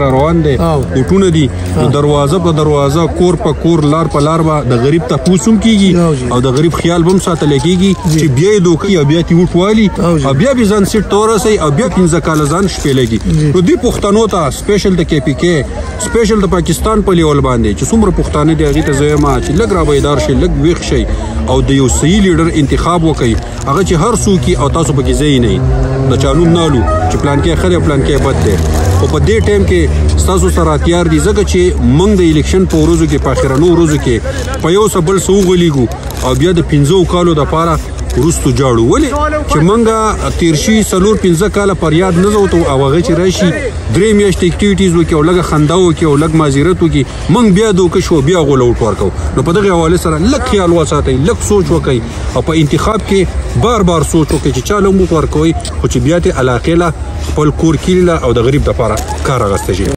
روان دی، وټونه دي، نو دروازه په دروازه، کور په کور، لار په لار به د غریب تپوس هم کیږي او د غریب خیال به هم ساتل کیږي چې بیا یې دوکي او بیا ترې وټ والي او بیا به ځان سیټ ته ورسوي او بیا 5 کاله ځان شپېلږي. نو دې پښتنو ته، سپیشل د کې پي کې، سپیشل د پاکستان په لیول باندې چې څومره پښتانه دي، هغې ته زه وایم چې لږ را بیدار شئ، لږ ویښ شئ او د یو صحیح لیډر انتخاب وکړئ، هغه چې هر څوک او تاسو پکې ځای نه د چا نوم نه الو چې پلان کې ښه دی، پلان کې بد دی، خو په دې ټایم کې تاسو سره تیار دي، ځکه چې موږ د الیکشن په ورځو کې، په اخرنو ورځو کې په یو څه بل څه وغلیږو او بیا د 5 کالو دپاره وروستو جاړو. ولې چې مونږه تیر شي 4-5 کاله پر یاد نه ځوتو او هغه چې راشي 3 میاشتې اکټیویټیز وکړي او لږه خندا وکړي او لږ معذرت وکړي، مونږ بیا دوکه شو، بیا غوله وټ ورکو. نو په دغه حواله سره لږ خیال وساتئ، لږ سوچ وکړئ او په انتخاب کې بار بار سوچ وکړئ چې چا له وټ ورکوي، خو چې بیا ته علاقې له خپل کور کلی له او د غریب دپاره کار اغوستی شي.